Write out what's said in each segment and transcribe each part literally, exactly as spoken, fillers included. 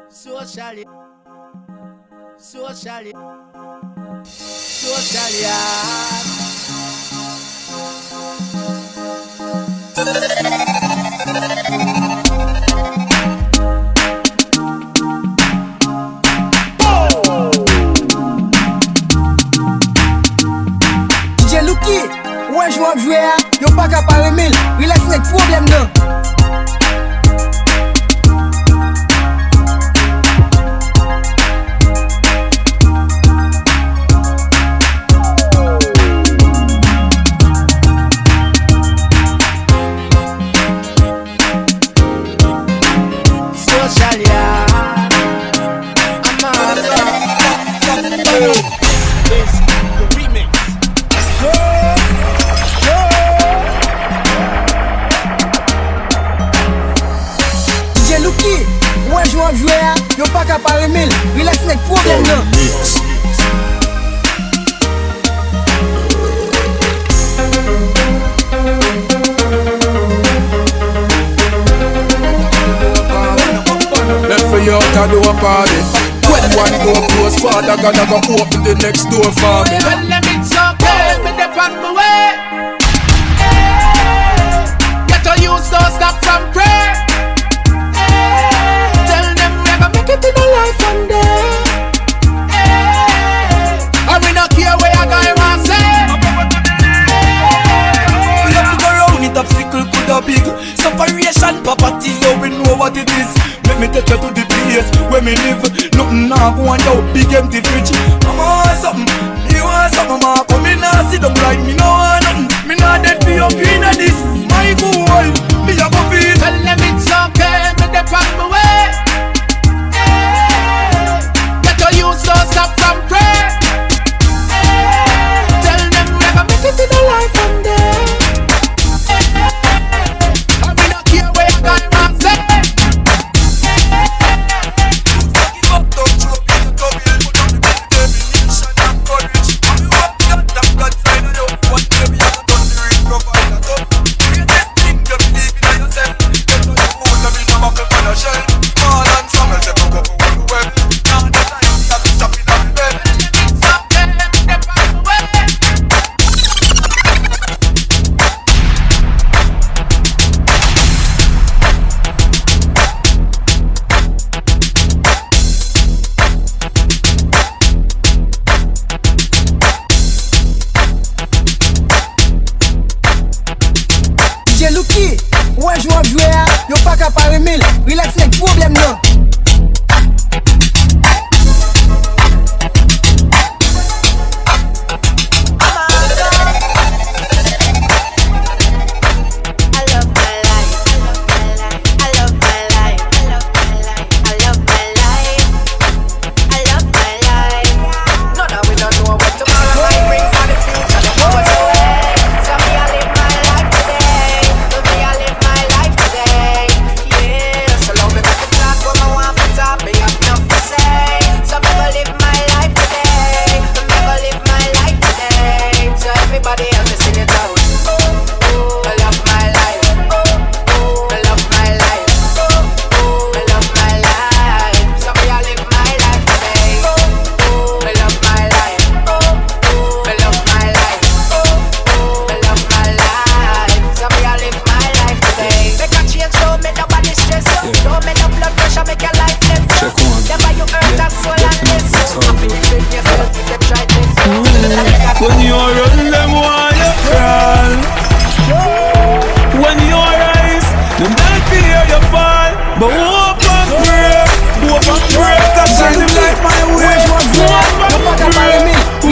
Social, social, social, yeah. D J Lucky, ou wè jan w ap jwe a, yo pa ka pa renmen l. Rilaks nèg pwoblèm nan. Social, yeah. Amaka. This is the remix. D J Lucky, ou wè jan w ap jwe a, yo pa ka pa renmen l. Rilaks nèg pwoblèm nan. Left fi out a door party. When one door close, Father God a go open the next door for me. Tell dem it's okay, mi deh pon mi way. Hey, ghetto youths don't stop from pray. Hey, tell dem we a go make it in a life one day. Hey, and we no care weh a guy want say. Hey, we have to go round it, obstacle coulda big. Sufferation, poverty, yo, we know what it is. Mek mi tek yuh to di place weh mi live. Nothing nah gwaan, yo, big empty fridge. Mi want something, mi want something, man. Come, mi nah siddung like mi nuh want nothing. Mi nah dead fi yuh, inna this. My goal, mi a go fi it. Tell dem it's okay, mi deh pon mi way. Hey, ghetto youths don't stop from pray. Hey, tell dem we a go make it in a life one day. D J Lucky, ou wè jan w ap jwe a, yo pa ka pa renmen l. Rilaks nèg pwoblèm nan. Check one. When yuh run, dem want yuh crawl. When yuh rise, dem die fi hear yuh fall. But hope and pray, hope and pray. Cause I live like my way. Hope and pray,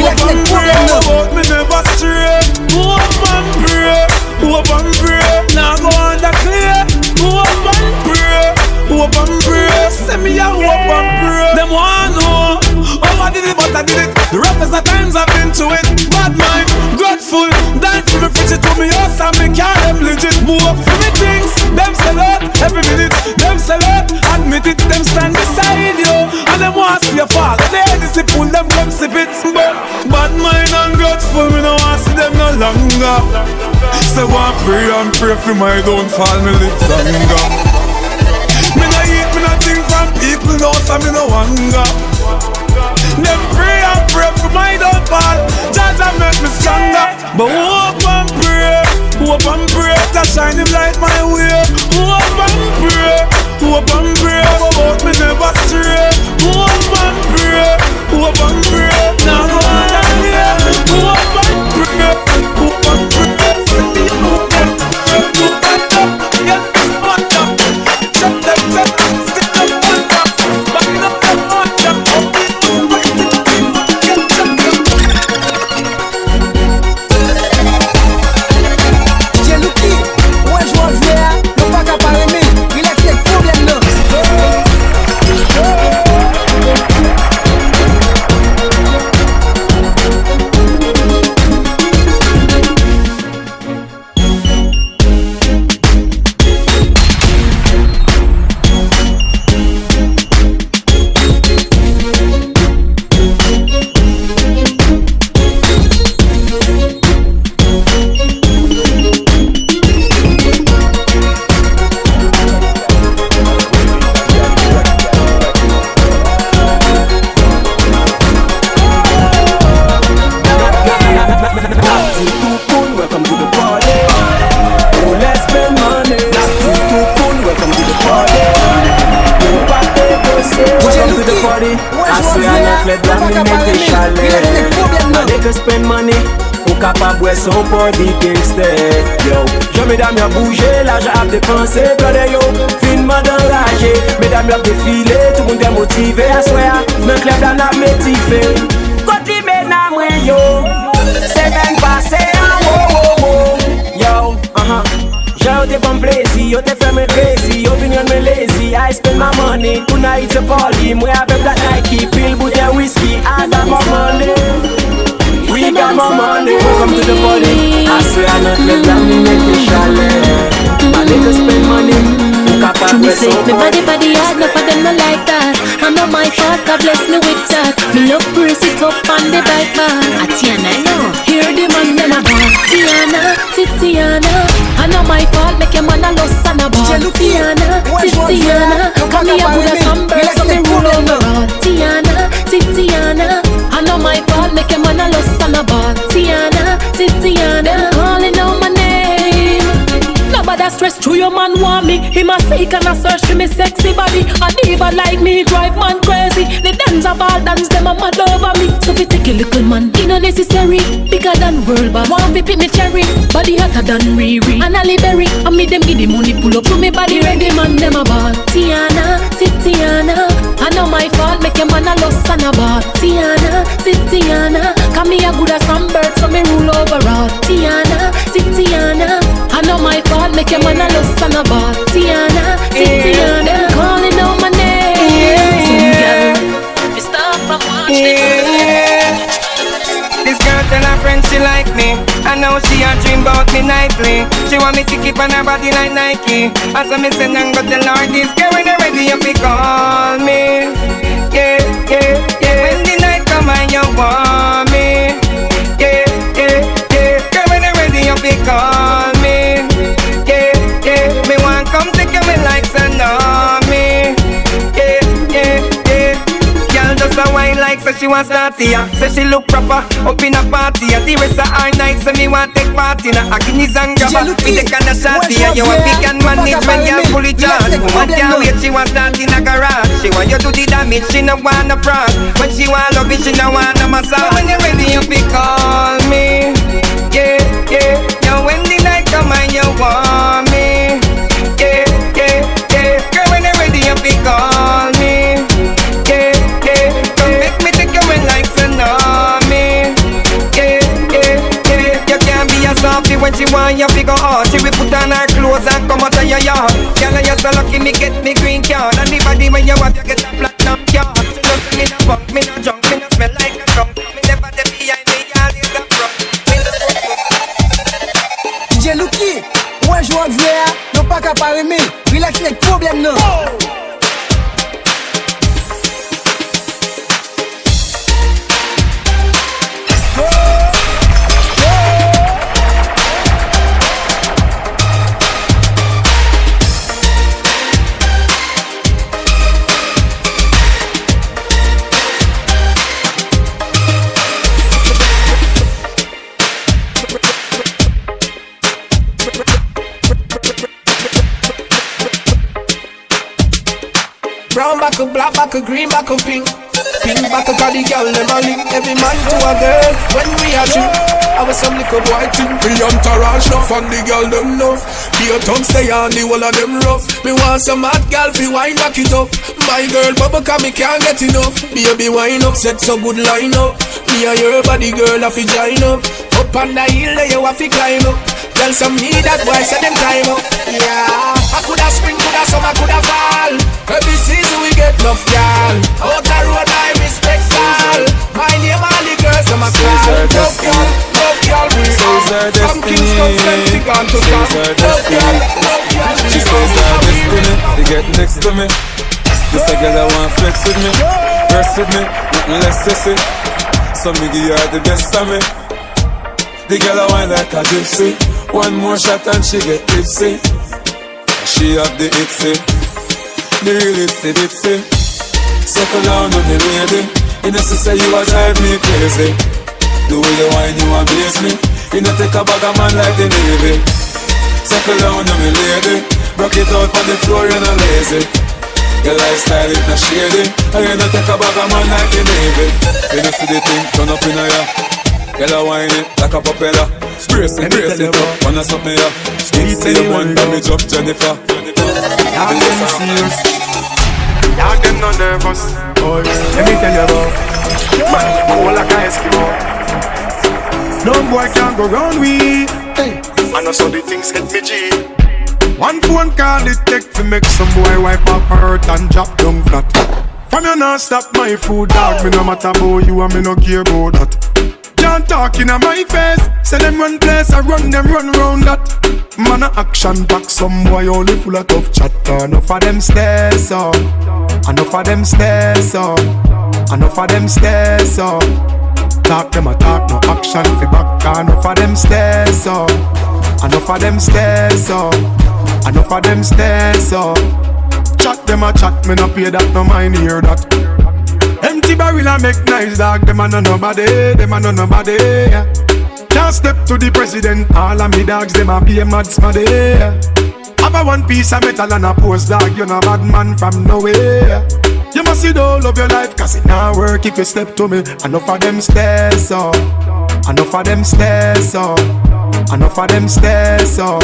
hope and pray. But mi never stray. Hope and pray. Hope and pray, nah go under clay. Hope and pray, hope and pray. Seh mi a hope and pray. Dem waan know how I did it, but I did it. The roughest of times I've been through it. Bad mind, grudgeful, die fi mi, fridge it to mi house and mi car dem legit. Mi work fi mi things, dem sell out every minute. Dem sell out, admit it, dem stand beside yuh. And dem waan see yuh fall. Dem discipline, dem come sip it. But bad mind and grudgeful, mi nuh waan see dem no longer. Seh waan pray and pray fi my downfall, mi live longer. Mi nuh eat, mi nuh drink from people, no, so Mi no hunger. Dem pray and pray for my downfall. Jah Jah make me stronger. But hope and pray, hope and pray. Jah shine him light my way. Hope and pray, hope and pray. But me never stray. Hope and pray, hope and pray. Now no other way. Hope and pray, hope and pray. Welcome to the party. Ou lè spend money. Tout moun, welcome to the party. Ou pa negosye, welcome to the party. Aswè a nan klèb la, mi mete chalè. Malgre ke spend money, ou kapab wè se yon party gangster. Yo, jan medam yo ap bouje, lajan ap depanse, brother yo fin mande anraje. Medam yo ap defile, tout moun byen motive. Aswè a, nan klèb la, n ap met dife. Kot limena mwen yo? Semèn pase an, wo, wo, wo. Yo, aha. Jan yo te ban m plezi, yo te fè mwen krezi, yo vin rann mwen lezi. I spend my money, tonight it's a party. Mwen avèk Black Nike, pil boutèy whisky. I got my money, we got my money. Welcome to the party. Aswè a nan klèb la, mi mete chalè. Malgre ke spend money, ou kapab wè se yon party. Me body, body hard, nuff a dem nuh like that. I know my father bless me with that. Me love brace it up on the bike bar. Atiana, I know. Hear the man dem a bawl. Tiana, Titiana. I know my fault, make your man a lost and a bawl. Tiana, Titiana. Come here with a sunburst, so me rule over all. Tiana, Titiana. I know my fault, make your man a lost and a bawl. Tiana, Titiana. Dem calling out my name. Nobody stress. True your man want me, him a seek and a search fi mi sexy body. A diva like me drive man crazy. The dance of all dance, dem a mad over me. So fi take a little man, it no necessary. Bigger than world boss, want fi pick me cherry. Body hotter than Riri and Halle Berry. And me dem give the money pull up to me body ready. Man dem a bawl. Tiana, Titiana. I know my fault, make your man a lost and a bawl. Tiana, Titiana. Come here good as some bird, so me rule over all. Tiana, Titiana. I know my fault, make your man a lost and a bawl. Tiana, Titiana, calling out my name. Some girl, if you stop and watch the girl. This girl tell her friend she like me. I know she a dream about me nightly. She want me to keep on her body like Nike. As I me send and go tell her this girl when you ready, you fi call me. Yeah, yeah, yeah. When the night come and you want me. Yeah, yeah, yeah. Girl, when you ready, you fi call me. Yeah, yeah. Me want come take you me like tsunami. Yeah, yeah, yeah. Girl, just a wine like so she want start here. Say she look proper, up in a party. And the rest of her night, so me want take part in a Guinness and grabber. Me take on a shot here. You a big and manage when you fully charged. Woman can't wait, she want start in a garage. She want you do the damage, she no want no fraud. When she want love it, she no want no massage. When you ready, you fi call me. Yeah, yeah. Yo, when the night come and you want me. Yeah, yeah, yeah. Girl, when you ready, you fi call me. Yeah, yeah. Come make me take you in like tsunami. Yeah, yeah, yeah. You can't be a softie when she want you fi go hard. She will put on her clothes and come out of your yard. Girl, you so lucky me get me green card. And the body when you have, you get a platinum card. She know me no punk, me no drunk, me no smell like a skunk. Me never dey behind me, all is a front. Me no DJ Lucky, ou wè jan w ap jwe a, nou pa ka pa renmen. Relax nèg pwoblèm nan. Brown buckle, black buckle, green buckle, pink. Pink buckle, 'cause di gyal dem a link. Every man to a girl when we a drink. Our some likkle bwoy ting. We entourage nuff and di gyal dem nuff. Bare tongue stay on di whole a dem rough. Mi want some hot gyal fi wine back it up. My girl bubble 'cause mi can't get enough. Baby wine up, set so good line up. Mi and your body girl a fi join up. Up on the hill deh yuh a fi climb up. Tell some need that bwoy seh dem time up. Yeah. I coulda spring, coulda summer, coulda fall. Every season we get nuff gyal. Out a road I respect all. My name all di girls dem a call. Nuff gyal, nuff gyal we are. From Kingston, Saint Vincent to Cal. Nuff gyal, nuff gyal we are. She says her destiny, they get next to me. This a girl that want flex with me, rest with me, nothing less sissy. So mi give her the best of me. The girl a wine like a gypsy. One more shot and she get tipsy. She have the itsy, the real itsy bitsy. Settle down on me, lady. You know, she say you a drive me crazy. The way you wine, you amaze me. You know, take a bag of man like the Navy. Settle down on me, lady. Broke it out on the floor, you know, lazy. Your lifestyle is not shady. And you know, take a bag of man like the Navy. You know, see the thing turn up in a ya. Girl a wine it like a propeller. Brace it, brace it up, wanna something ya. It's the one damage up Jennifer. Y'all dem serious. Y'all dem nuh nervous. Boy, let me tell you about. Man, cool like a Eskimo. No bwoy can't go round we. Hey. I know so the things hit me G. One phone call it take fi make some bwoy wipe off her hurt and drop down flat. From yuh nah stop my food, dawg, mi nuh matter bout yuh and mi nuh care bout dat. Can't talk inna my face. Seh dem run place, a run dem run round dat. Man a action pack, some bwoy only full a tough chat. Nuff a dem stay so. Nuff a dem stay so. Nuff a dem stay so. Talk dem a talk, no action fi back. Nuff a dem stay so. Nuff a dem stay so. Nuff a dem stay so. Chat dem a chat, mi nuh pay dat, nuh mind hear dat. Empty barrel a make noise, dawg. Dem a nuh nobody, dem a nuh nobody, yeah. Can't step to the president, all a mi dogs, dem a be a mad smaddy, yeah. Have a one piece a metal and a pose, dawg. Yuh nuh bad man from nowhere. Yuh must see don't love yuh life, 'cause it nah work if yuh step to me. Nuff a dem stay so. Nuff a dem stay so. Nuff a dem stay so.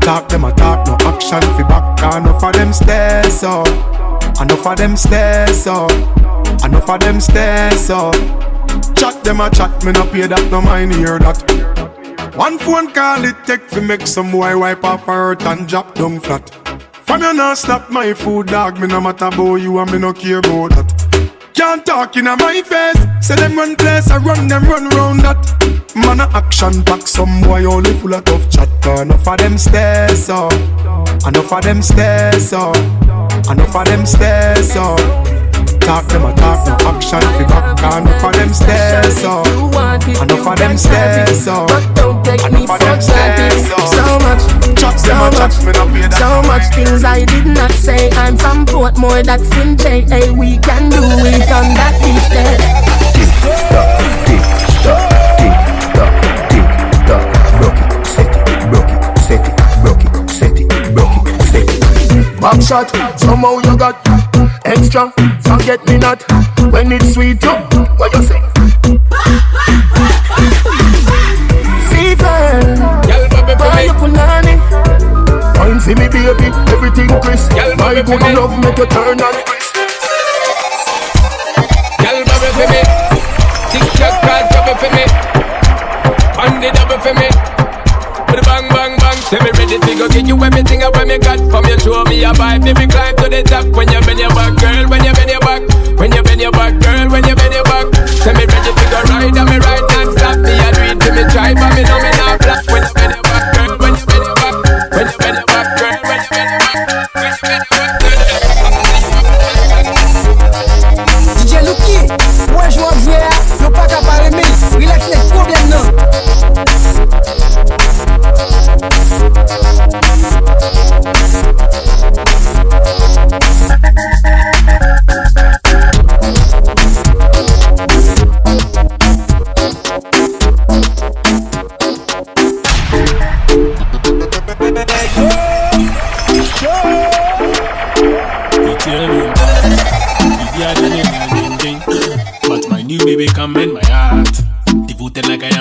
Talk dem a talk, no action fi back. Nuff a dem stay so. Nuff a dem stay so. Nuff a dem stay so. Chat dem a chat, mi nuh pay dat, nuh mind hear dat. One phone call it take fi make some bwoy wipe off her hurt and drop down flat. From yuh nah stop my food, dawg, mi nuh matter bout yuh and mi nuh care bout dat. Can't talk inna my face. Seh dem run place, a run dem run round dat. Man a action pack, some bwoy only full a tough chat. Nuff a dem stay so. Nuff a dem stay so. Nuff a dem stay so. Talk dem a talk, no action fi back. Nuff a dem stay so. Nuff a dem stay so. Nuff a dem stay so. So much, so much, so much things I did not say. I'm from Portmore, that's in J A. We can do it on that beach there. Tick tock, tick tock, tick tock, tick tock. Broke it, set it, broke it, set it, broke it, set it, broke it, set it. Back shot, somehow you got extra, forget me not. When it sweet you, what you say? Fever, girl, bubble fi why me. You punani? Wine fi me, baby, everything crisp. Girl, my bubble fi good me. Love make you turn and crisp. Girl, bubble fi me. Tick tock, card, bubble fi me. On the double fi me. With a bang, bang, bang. Seh mi ready fi go give you everything and what me got. From you show me a vibe, then we climb to the top. When you bend your back, girl, when you bend your back. When you bend your back, girl, when you bend your back. Seh mi ready fi go ride and mi ride non-stop. Me a do it till me try, but me know me not flop. When you bend your back, girl, when you bend your back. When you bend your back, girl, when you bend your back. D J Lucky, mwen jodi a, nou pa ka pa renmen, relax nèg pwoblèm nan.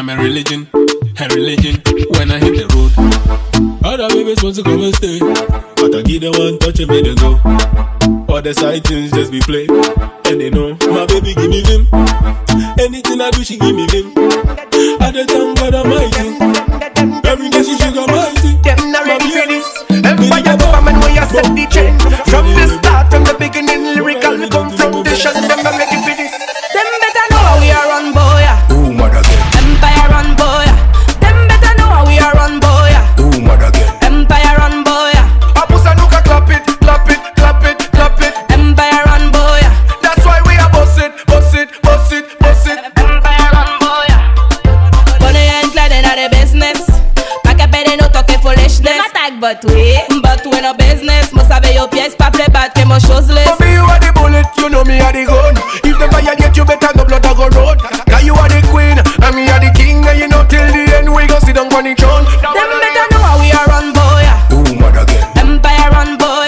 My religion, her religion, when I hit the road. Other babies want to come and stay, but I give them one touch and make them go. All the side things just be play, and they know my baby give me vim. Anything I do, she give me vim. I dey thank God Almighty. Every day she sugar mighty. Dem not ready for this. Empire government where you set the trend. From the start, from the beginning, lyrical confrontation. Dem not ready for this. Dem better know how we a run, boy. Who mad again? Empire run, boy. Dem better know how we a run, boy. Who mad again? Empire run, boy. Apou sa nou ka clap it, clap it, clap it, clap it. Empire run, boy. That's why we a boss it, boss it, boss it, boss it. Empire run, boy. Bonnie and Clyde inna the business. Pa ka pede nou talk foolishness. Dem attack, but we, but we no business. Mo save yo pyès, pa play bad ke mo shows list. Mommy, you are the bullet, you know me are the gun. If dem violate you, better no blood a go run. Cause you are the queen, and me are the king, and you know till the end we go sit down on the throne. Dem better know how we a run, boy. Who mad again? Empire run, boy.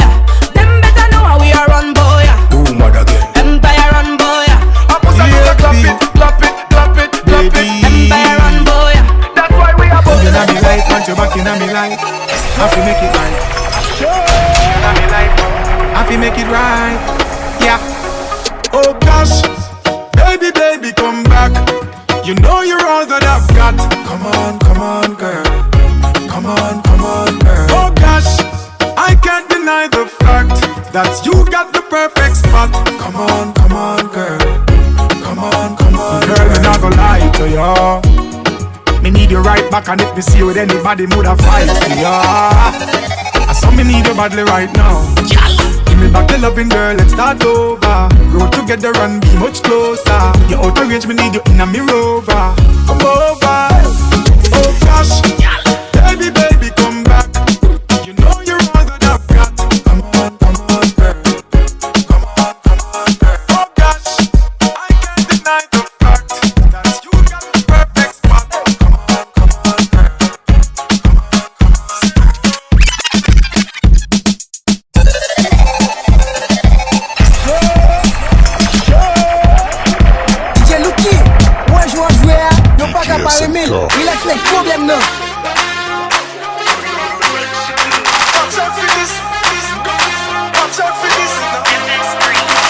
Dem better know how we a run, boy. Who mad again? Empire run, boy. Apou sa nou ka clap it, clap it, clap it, clap it. Empire run, boy. That's why we are boss. Inna mi life, man, you back inna mi life. I feel make it right. I feel make it right. Yeah. Oh gosh, baby, baby, come back. You know you're all that I've got. Come on, come on, girl. Come on, come on, girl. Oh gosh, I can't deny the fact that you got the perfect spot. Come on, come on, girl. Come on, come on, girl. Girl, mi nah go lie to you. Mi need you right back, and if mi see you with anybody, mi woulda fight fi ya. A so mi need you badly right now. Gyal, give me back the loving, girl, let's start over. Grow together and be much closer. You out of range, mi need you inna mi Rover. Come over. Oh gosh, baby, baby, come back. You know you're all that I've got. Come on, come on, girl. Come on, come on, girl. Oh gosh, I can't deny the fact that you got the perfect spot. Come on, come on, girl. Come on, come on. D J Lucky, mwen jwe w ap jwe a, yo pa ka pa renmen l. Relax, nèg, pwoblèm nan. Watch out for this. Watch out for this.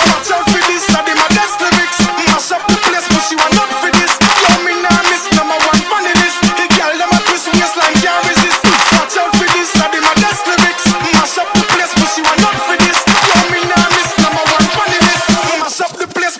Watch out for this. A di my best lyrics. Mash up the place, but she want not for this. Yo, mi nah miss number one pon the list. The gyal dem a twist waistline, can't resist. Watch out for this. A di my best lyrics. Mash up the place, but she want not for this. Yo, mi nah miss number one pon the list. Mash up the place.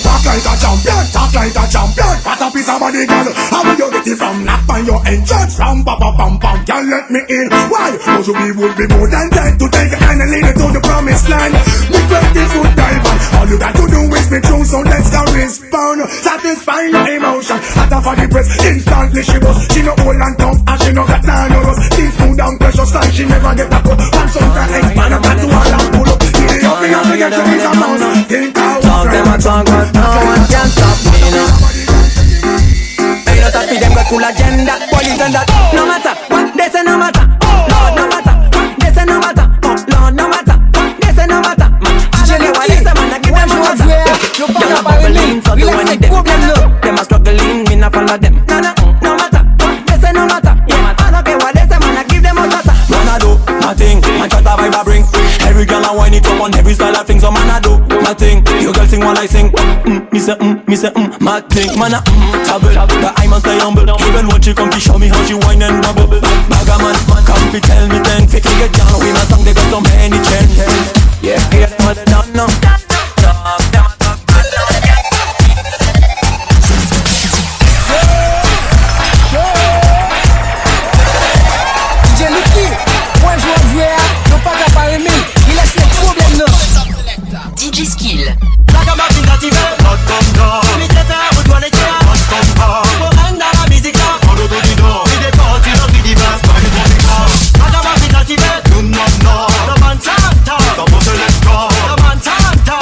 Walk like a champion, talk like a champion. What a piece of body, girl. How will you get it from? Knock on your entrance, ram, pa, pa, pam, pam. Girl, let me in. Why? Cause we would be more than ten to take and lead you to the promised land. The twenty foot diamond. All you got to do is be true, so let's go respond. Satisfy your emotion. Hot off of the press, instantly she bust. She no old and tough, and she no got time no rust. Things cool down precious like she never get a cut. One shot and expand and to all and pull up. Give it up, me have to get you in the mouse. Think how. Talk dem a talk, but no one can stop me now. Ain't no time for them got cool agenda. Police and that, no matter what they say, no matter. Lord, no matter what they say, no matter. Oh, Lord, no matter what they say, no matter. I don't care what they say, man, I give them a matter. Yo pa ka pa renmen. Relax, nèg, pwoblèm nan. Dem a struggling, mi nah follow dem. No, no, no matter what they say, no matter. Yeah, I don't care what they say, man, I give them a matter. Man, I do my thing, my chat a vibe I bring. Every girl I wine it up on every style I fling. So man, I do my thing. Your girl sing while I sing. Mm, mi say, mm, mi say, mm. My thing, man, I, mm, travel. The I must stay humble. Even when she come, she show me how she wine and bubble. Bag a man, man, come fi tell me ten. Fi get down with my song, they got so many chance. Yeah, yeah, dem a done now. D J Lucky, mwen jwe w ap jwe a, yo pa ka pa renmen l. Relax, nèg, pwoblèm nan. D J Skill. Black and black tentative. Not come down. Mi te fè wout wale kè. Not come down. Pou ann nan la mizik la. Mando tou di non. Mi te pati nan ki divas. Mami pou di non. Black and black tentative. Nou non non. The man Santa. Sa pou se let's go. The man Santa.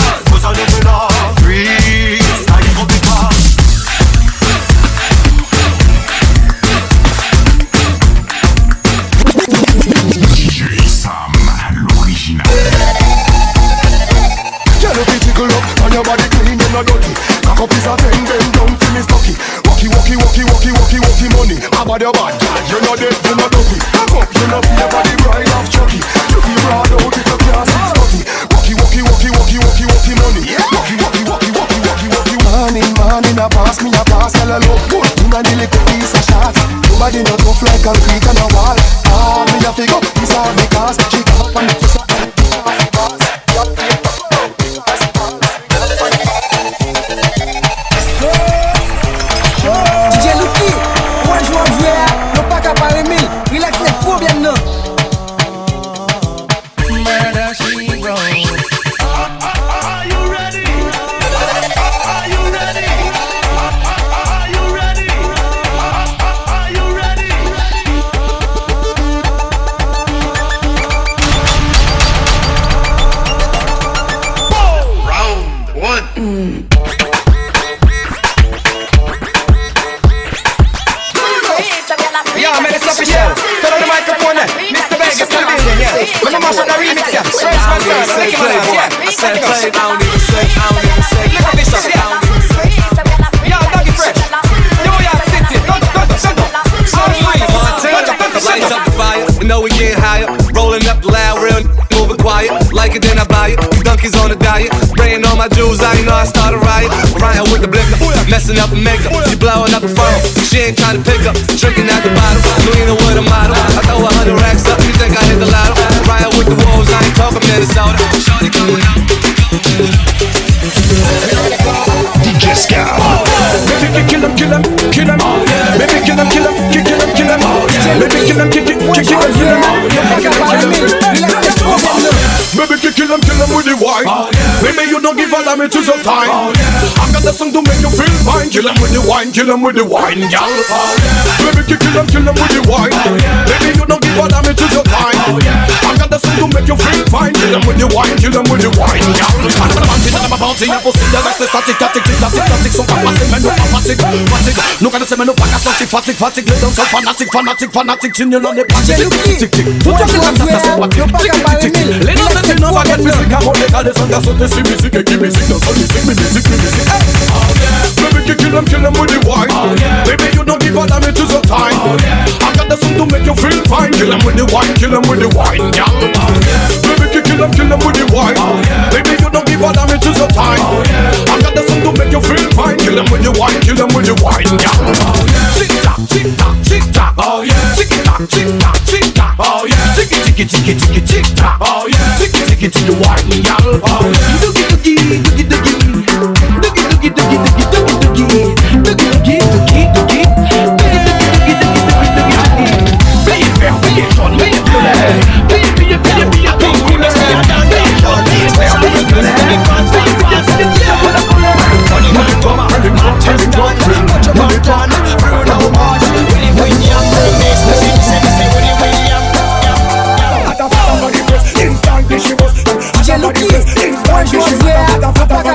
Di clean, yuh nuh dirty. Cock up is a ten, bend down till it's lucky. Walkie, walkie, walkie, walkie, walkie, walkie money. How about your bad girl? Yuh nuh dead, yuh nuh dopey. Cock up, yuh nuh fear for the bride of Chucky. Yuh feel broad out if yuh can't six thirty. Walkie, walkie, walkie, walkie, walkie, walkie money. Walkie, walkie, walkie, walkie, walkie, walkie. Morning, morning, a pass mi, a pass, hello. Good, inna the liquor piece of shots. Nobody nuh tough like concrete and a wall. Ah, mi a figure, this all because she come up and this all. D J Lucky, ou wè jan w ap jwe a, nou pa ka pa renmen l. Rilaks nèt, pwoblèm nan. Murder She Wrote. Are you ready? Are you ready? Are you ready? Are you ready? Round one. Yo, man, it's official. Turn on the microphone, eh. Mister Vegas to the building, yeah. Let me mash up the remix, yeah. Fresh man, sir. Let me mash up, yeah. I said, play, I don't even say, I don't even say. Look at this shot, yeah. Yo, Dougie Fresh. New York City. Don't, don't, don't, don't. Sound free. Don't, don't, don't, don't. Light up the fire. You know we get higher. Rolling up loud, real n-, moving quiet. Like it, then I buy it. These donkeys on a diet. Spraying all my jewels, I know I start a riot. Riding with the blicker, messing up the makeup. She blowing up the phone, she ain't trying to pick up. Drinking out the bottle, you ain't know what a model. I throw a hundred racks up, you think I hit the lotto. Riding with the wolves, I ain't talking Minnesota. Shorty coming out. D J Scout. Baby, kill 'em, kill 'em, kill 'em. Baby, kill 'em, kill 'em, kill, kill 'em, kill 'em. Baby, kill 'em, kill, kill, kill, kill 'em, kill 'em. Baby, kill, kill 'em, kill 'em with the wine. Baby, you don't give a damn, it is your time. I got the song to make you feel fine. Kill 'em with the wine, kill 'em with the wine, girl. Baby, kill, kill 'em, kill 'em with the wine. Baby, you don't give a damn, it is your time. I got the song to make you feel fine. Kill 'em with the wine, kill 'em with the wine, girl. Bounty, bounty, bounty, impossible de rester statique, statique, statique, statique, son pa pase, men nou pa fatig, fatig. Nou ka danse, men nou pa ka santi fatig, fatig. Le danseur fanatik, fanatik, fanatik, ti nul on est pratique. Tik, tik, tik, tik. Tout sa ki nan sa, sa se pratik. Tik, tik, tik, tik. Les danseurs du nord, baguette, musique, à mon égal, les sons sote si mizik, e ki mizik, danseur mizik, mi mizik, mi mizik. Hey! Baby, kill 'em, kill 'em with the wine. Baby, you don't give a damn, it is your time. I got the song to make you feel fine. Kill 'em with the wine, kill 'em with the wine, girl. Baby, kill, kill 'em, kill 'em with the wine. Baby, you don't give a damn, it is your time. I got the song to make you feel fine. Kill 'em with the wine, kill 'em with the wine, girl. Tick tock, tick tock, tick tock. Oh yeah. Tick tock, tick tock, tick tock. Oh yeah. Tick, tick, tick, tick, tick tock. Oh yeah. Tick, tick, tick, wine, girl. Oh yeah. Doogie, doogie, doogie, doogie. Doogie, doogie, doogie, doogie, doogie, doogie. Doogie, doogie, doogie, doogie. Doogie, doogie, doogie, doogie, doogie, doogie. Peye vè, peye jòn, peye vyolè. Peye, peye, peye, peye koulè. Peye jòn, peye vè, peye vyolè. Peye jòn, peye vyolè. Money man, Thomas, Martin, John, Bruno Martin, Bruno Mars, Willy William, Mister Simpson, Willy William. Instantly she was. D J Lucky, mwen jodi a, pa ka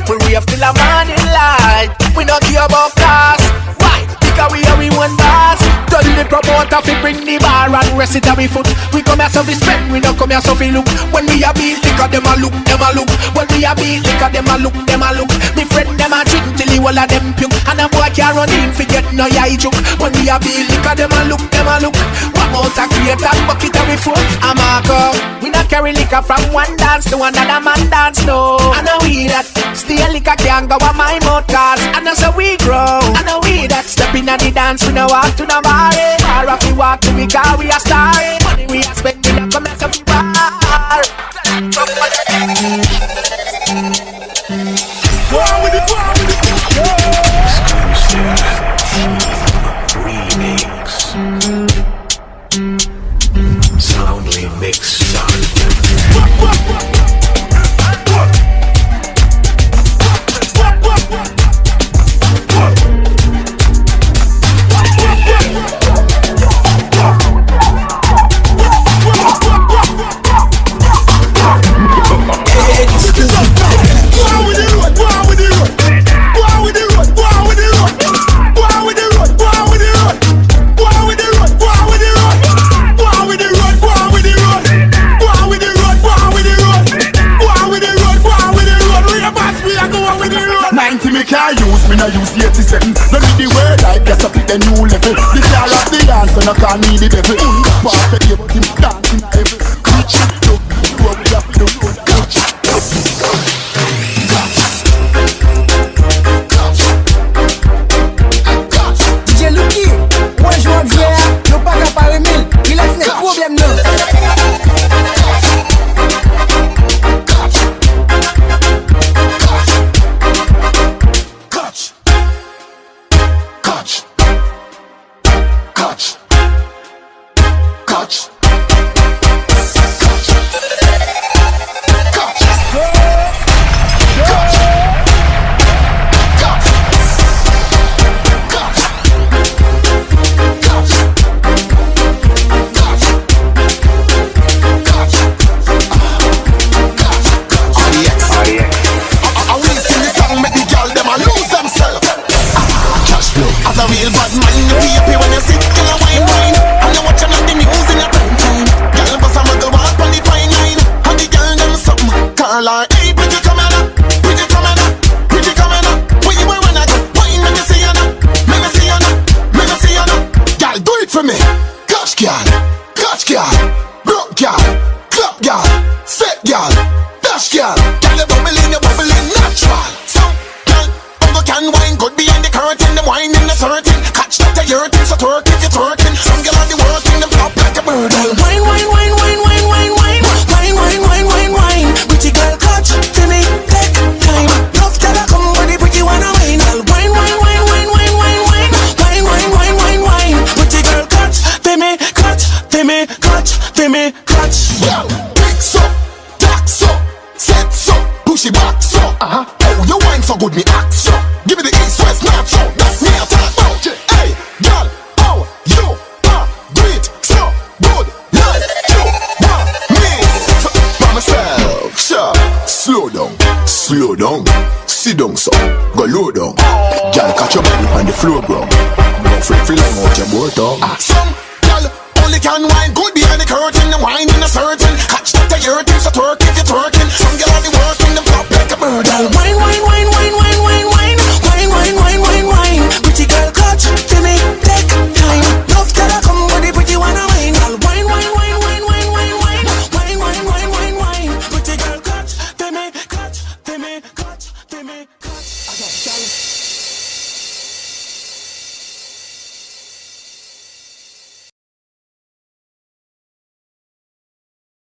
We rave till a morning light. We no care about cost. Why? Because we are we one boss. Tell the promoter fi bring the bar and rest it a we foot. We come here so fi spend, we no come here so fi look. When we a beat liquor, dem a look, dem a look. When we a beat liquor, dem a look, dem a look. Mi friend dem a drink till the whole a dem puke. And a bwoy can't run in fi get no eye chook. When we a beat liquor, dem a look, dem a look. One out a crate and bucket a we foot. A Marco. We no carry liquor from one dance to another man dance, no. I know we that. Stay liquor can't go a my mouth, cause I know so we grow. I know we that. Step inna the dance, we no walk to nobody. Bar off we walk to we car, we a star. Money we a spend, we no come here so we bar. Go on with it, go on with it. Exclusive remix. Soundly mixed. Ninety mi can use, mi no use eighty-seven. Don't need the word like that's up the new level. The car of the answer, no call me the devil. Perfect, yeah, but him dancing a heaven. Rich, look, look, we have to do. D J Lucky, mwen jwe an vyè a, yo pa ka pa renmen l. Rilaks nèt, pwoblèm nan. Catch. Catch. Catch. Catch. Cash flow. As a real bad man, yuh be happy when yuh see gyal a wine, wine. And yuh watch another news inna prime time. Gyal bust a muggle walk pon di fine line. And di gyal dem something. Call her, hey, pretty come here now, pretty come here now, pretty come here now. Where yuh a run a go? Wine, mek mi see yuh now, mek mi see yuh now, mek mi see yuh now. Gyal, do it fi mi. Cash gyal, cash gyal, broke gyal, club gyal, set gyal, dash gyal. Gyal, yuh bubbling, yuh bubbling natural. So, gyal, Uncle can wine good behind the curtain. Dem wine in the certain. Catch that a your thing, so twerk if you twerking. Some gyal are the worst thing, dem flop like a bird. Wine, wine, wine, wine. Pretty girl, catch, fi mi, take time. Nuff gyal a come, but the pretty one a wine. Gyal, wine, wine, wine. Wine, wine, wine, wine, wine. Pretty girl, catch, fi mi, catch, fi mi, catch, fi mi, catch. Yo, pick so, tack so, set so, push it back so. Uh-huh. Oh, yuh wine so good, mi ask so. Give me the east, west, north, south. That mi a talk about. Hey, gyal, oh, yuh a do it so good like yuh want mi. So, by myself, sure. Slow down, slow down. Sit down so, go low down. Gyal, catch yuh body pon di floor ground. Don't fret fi long out yuh board tongue. Ah, some gyal only can wine good behind the curtain. Dem wine in a certain. Catch that a your thing, so twerk